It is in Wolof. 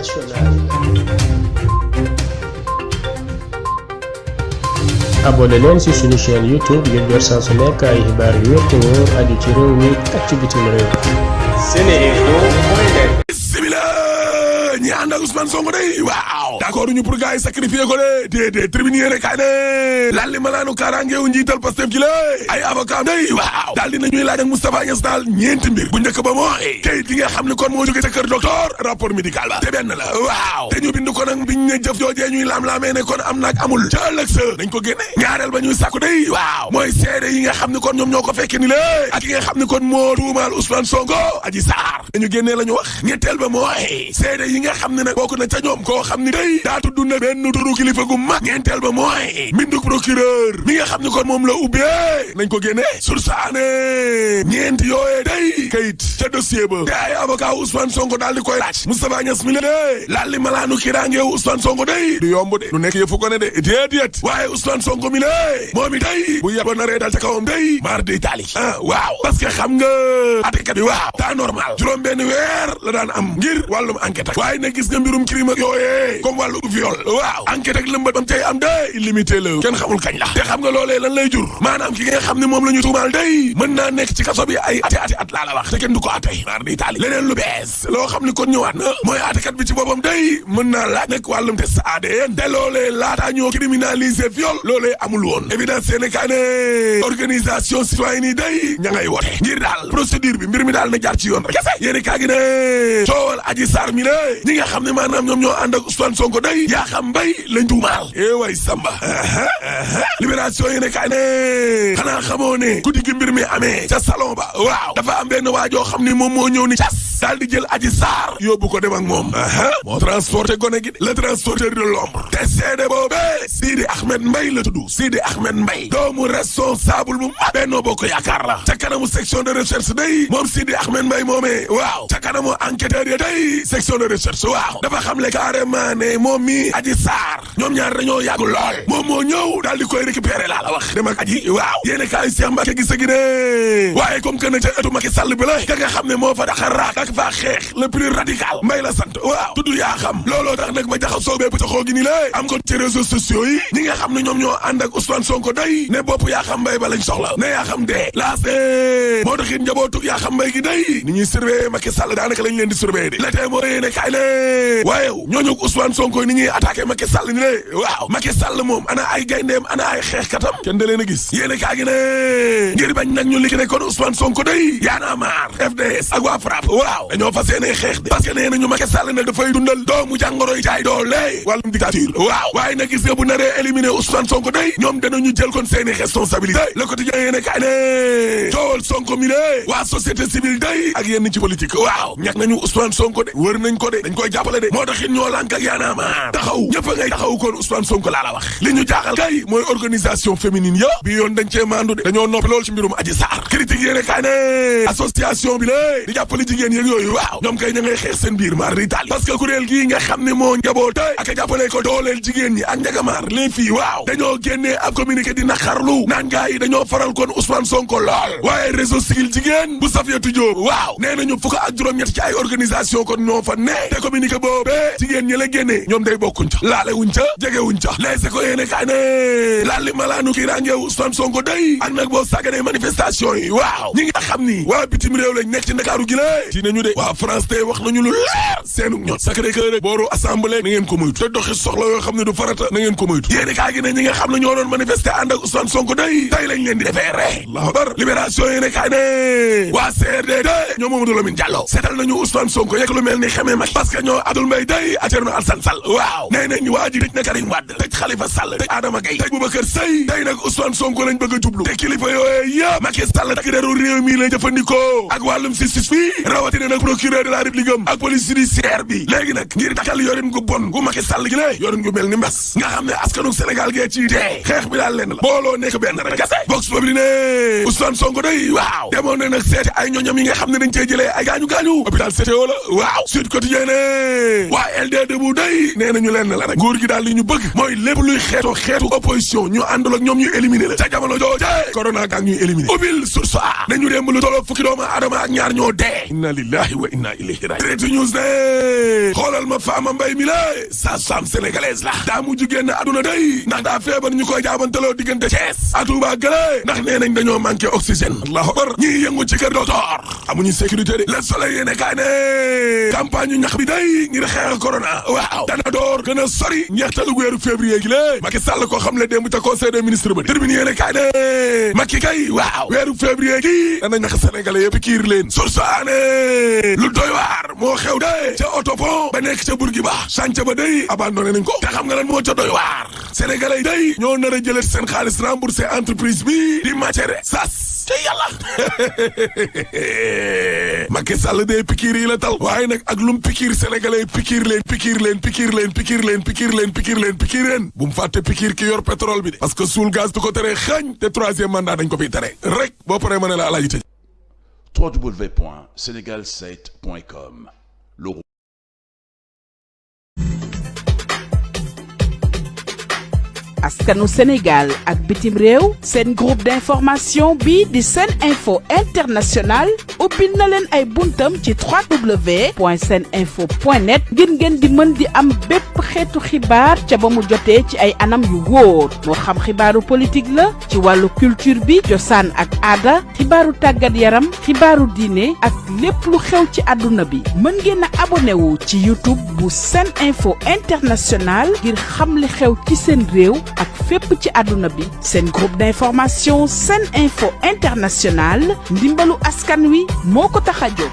internationale. abonné leen ci suñu chaîne YouTube ngir jot saa su nekk ay xibaar yu wér te wóor aju ci réew mi ak ci bitim réew. Seneinfo.net. ñi ànd ak Ousmane Sonko day waaw d'accord ñu pour gars yi sacrifier ko de déedéet tribune yéene kaay ne lalli malaanu kaaraangeewu njiital Pastef gi la ay avocat day waaw daal dina ñuy laaj ak Moustapha Niasse daal ñeenti mbir bu njëkk ba mooy kayit yi nga xam ne kon moo jóge ca kër docteur rapport médical ba te benn la waaw te ñu bind ko nag biñ ne jëf joojee ñuy laam-laamee ne kon am naak amul ca ëllëg sa dañ ko génne ñaareel ba ñuy sàkku day waaw mooy seede yi nga xam ne kon ñoom ñoo ko fekke ni la ak yi nga xam ne kon moo tuumaal Ousmane Sonko Adji Sarr dañu génnee la ñu wax ñetteel ba mooy seede yi nga xam ne nag bokk na ca ñoom koo xam ni day daa tudd na benn turu kilifa gu mag ñeenteel ba mooy mbinduk procureur mi nga xam ne kon moom la ubbee nañ ko génne sursaane ñeent yooyee day kayit ca dossier ba te ay avocat Ousmane Sonko daal di koy laaj Moustapha Niasse mi la de laal li malaanu kirangeewu Ousmane Sonko day du yomb de du nekk yëfu ko ne de déedéet waaye Ousmane Sonko mi la moom i day bu yebba naree dal ca kawam day mar day taali waaw parce que xam nga atekat bi waaw daa normal juróom benn weer la daan am ngir wàllum enquête ak waaye nag gis nga mbirum crime ak yooyee comme wàllu viol waaw enquête ak lëmbat bam cay am day illimité la kenn xamul kañ la te xam nga loolee lan lay jur maanaam ki nga xam ne moom la ñu tuumaal day mën naa nekk ci kaso bi ay ati at laa la wax te kenn du ko atay mar day taali leneen lu bees loo xam ne kon ñëwaat na mooy atekat bi ci boppam day mën naa laaj nag wàllum test ADN te loolee laataa ñoo criminaliser viol loolee amul woon évidence Sénégal ne organisation citoyenne yi day ña ngay wote ngir daal procédure bi mbir mi daal na jaar ci yoon rek kese yéeni kaa gi ne coowal Adji Sarr mi la ñi nga xam ne maanaam ñoom ñoo ànd ak Ousmane Sonko day yaa xam mbay lañ tuumaal way samba libération yéene kaay ne xanaa xamoo ne guddi gi mbir mi amee ca salon ba waaw dafa am benn waajoo xam ne moom moo ñëw ni cas daal di jël Adji Sarr yóbbu ko dem ak moom moo transporté gone gi le transporteur de l'ombre te seede boobee Sidi Ahmed Mbaye la tudd Sidi Ahmed Mbaye doomu responsable bu mag Benno Bokk Yaakaar la ca kanamu section de recherche day moom Sidi Ahmed Mbaye moomee waaw ca kanamu enquêteur ya day section de recherche waaw dafa xam le carrément ne moom mi Adji Sarr ñoom ñaar dañoo yàgg lool moom moo ñëw daal di koy récupérer laa la wax dem ak Adji waaw yéene kaay Cheikh Mbacké gis gi ne waaye comme que na ca ëttu Macky Sall bi la ka nga xam ne moo fa daxa raak ak faa xeex le plus radical Mbaye la sant waaw tudd yaa xam looloo tax nag ma jaxasoo bee pëtaxoo gi ni la am ko ci réseaux sociaux yi ñi nga xam ne ñoom ñoo ànd ak Ousmane Sonko day ne bopp yaa xam Mbaye ba lañ soxla ne yaa xam dee laas moo taxit njabootu yaa xam Mbaye gi day ni ñuy surveiller Macky Sall daanaka lañ leen di surveiller di la tee moo yéene kaay ne waaye ñooñu Ousmane Sonko ni ñuy attaqué Macky Sall ni le waaw Macky Sall moom ana ay gayndeem ana ay xeexkatam kenn da leen a gis yéene kaa gi ne ngir bañ nag ñu li ne kon Ousmane Sonko day yaana maar FDS ak waa FRAPP waaw dañoo fas yéene xeex de parce que nee nañu Macky Sall ne dafay dundal doomu jàngoroy jaay doole wàllum dictature waaw waaye nag gis nga bu naree éliminer Ousmane Sonko day ñoom danañu jël kon seeni responsabilité le quotidien yéene kaa ne coowal Sonko mi le waa société civile day ak yenn ci politique waaw ñàkk nañu Ousmane Sonko de wër nañ ko de dañ koy jàppale de moo taxit ñoo lànk ak yaana maar taxaw ñëpp a ngay taxaw kon Ousmane Sonko laa la wax li ñu jaaxal kay mooy organisation féminine ya bi yoon dañ cee mandu de dañoo noppi loolu ci mbirum Adji Sarr critique yéene kaay ne association bi la di jàppale jigéen yeeg yooyu waaw ñoom kay ña ngay xeex seen biir maar di taal parce que kuréel gii nga xam ne moo njaboote ak a jàppale ko dooleel jigéen ñi ak njagamaar les filles waaw dañoo génnee ab communiqué di naqarlu naan gaa yi dañoo faral kon Ousmane Sonko lool waaye réseau Siggil Jigéen bu Safiatou Diop waaw nee nañu fukk ak juróom-ñett ci ay organisation kon ñoo fa ne te communiqué boobee jigéen ñi la génnee ñoom day bokkuñ ca laale wuñ ca jege wuñ ca leese ko yéene kaay ne laal li malaanu kii rangeewu Ousmane Sonko day ak nag boo sàgganee manifestation yi waaw ñi nga xam ni waa bitim réew lañ nekk ci Ndakaaru gi la ci nañu de waa France tey wax nañu lu leer seenu ñoot Sacré-Cœur rek booru assemblée na ngeen ko moytu te doxi soxla yoo xam ne du farata na ngeen ko moytu yéene kaay gi ne ñi nga xam ne ñoo doon manifester ànd ak Ousmane Sonko day tey lañ leen di defee ree Allahu akbar libération yéene kaay ne waa CRD ñoo Mamadou Lamine Diallo seetal nañu Ousmane Sonko yekk lu mel ni xamee mag parce que ñoo Abdoul Mbaye day ak Thierno Alassane Sall waaw nee nañ waa ji tëj na Karim Wade tëj Khalifa Sall tëj Adama Gaye tëj Boubacar Seye tey nag Ousmane Sonko lañ bëgg a jublu te kilifa yooyu yëpp Macky Sall takk deru réew mi la jëfandikoo ak wàllum justice fii rawatina nag procureur de la République ak police judiciaire bi léegi nag ngir dakkal yorin gu bon gu Macky Sall gi lée yorin gu mel ni mbas nga xam ne askanu Sénégal gee ci tee xeex bi daal lenn la booloo nekk benn rek kese Vox Populi ne Ousmane Sonko day waaw demoon na nag seeti ay ñoñam yi nga xam ne dañ cey jëlee ay gaañu-gaañu hôpital CTO la waaw Sud Quotidien ne waa LD Debout day nee nañu lenn la rek nguur gi daal li ñu bëgg mooy lépp luy xeetu opposition ñu àndul ak ñoom ñu éliminer la ca jamono jooje corona gaak ñuy éliminer ubbil source a nañu dem lu tolloog fukki doomu aadama ak ñaar ñoo dee inna lillahi lillahi wa inna ilayhi raji'un. Direct News ne xoolal ma Fama Mbaye mi la sage-femme sénégalaise la daa mujj génn aduna day ndax daa feebar ñu koy jaabantaloo diggante Thiès ak Touba gële ndax nee nañ dañoo manqué oxygène. allahu akbar ñii yëngu ci kër docteur amuñu sécurité de. Le Soleil yéene kaay ne campagne yu ñax bi day ngir xeex corona waaw dana door gën a sori ñeextalu weeru février gi lée Macky Sall ko xam le démb ca conseil des ministres ba Tribune yéene kaay ne Macky kay waaw weeru février gi dana ñax sénégalais yëpp kiir leen source aane lu doy waar moo xew de ca autopont ba nekk ca Bourguiba chantier ba day abandonné nañ ko te xam nga lan moo ca doy waar sénégalais day ñoo nar a jëlee seen xaalis remboursé entreprise bi di matière sas te yàlla Macky Sall de pikiir yi la tal waaye nag ak lum pikiir sénégalais pikiir leen bu mu fàtte pikiir ki yor pétrole bi de parce que suul gaz du ko tere xañ te troisième mandat dañ ko fiy tere rek boo paree ma ne la alaaji tëj www.senegal7.com. askanu Sénégal ak bitim réew seen groupe d'information bi di Sen Info International ubbil na leen ay buntam ci www.seninfo.net ngir ngeen di mën di am bépp xeetu xibaar ca ba mu jotee ci ay anam yu wóor moo xam xibaaru politique la ci wàllu culture bi cosaan ak aada xibaaru tàggat yaram xibaaru diine ak lépp lu xew ci àdduna bi mën ngeen a abonné wu ci YouTube bu Sen Info International ngir xam li xew ci seen réew ak fépp ci àdduna bi seen groupe d'information Sen Info International ndimbalu askan wi moo ko tax a jóg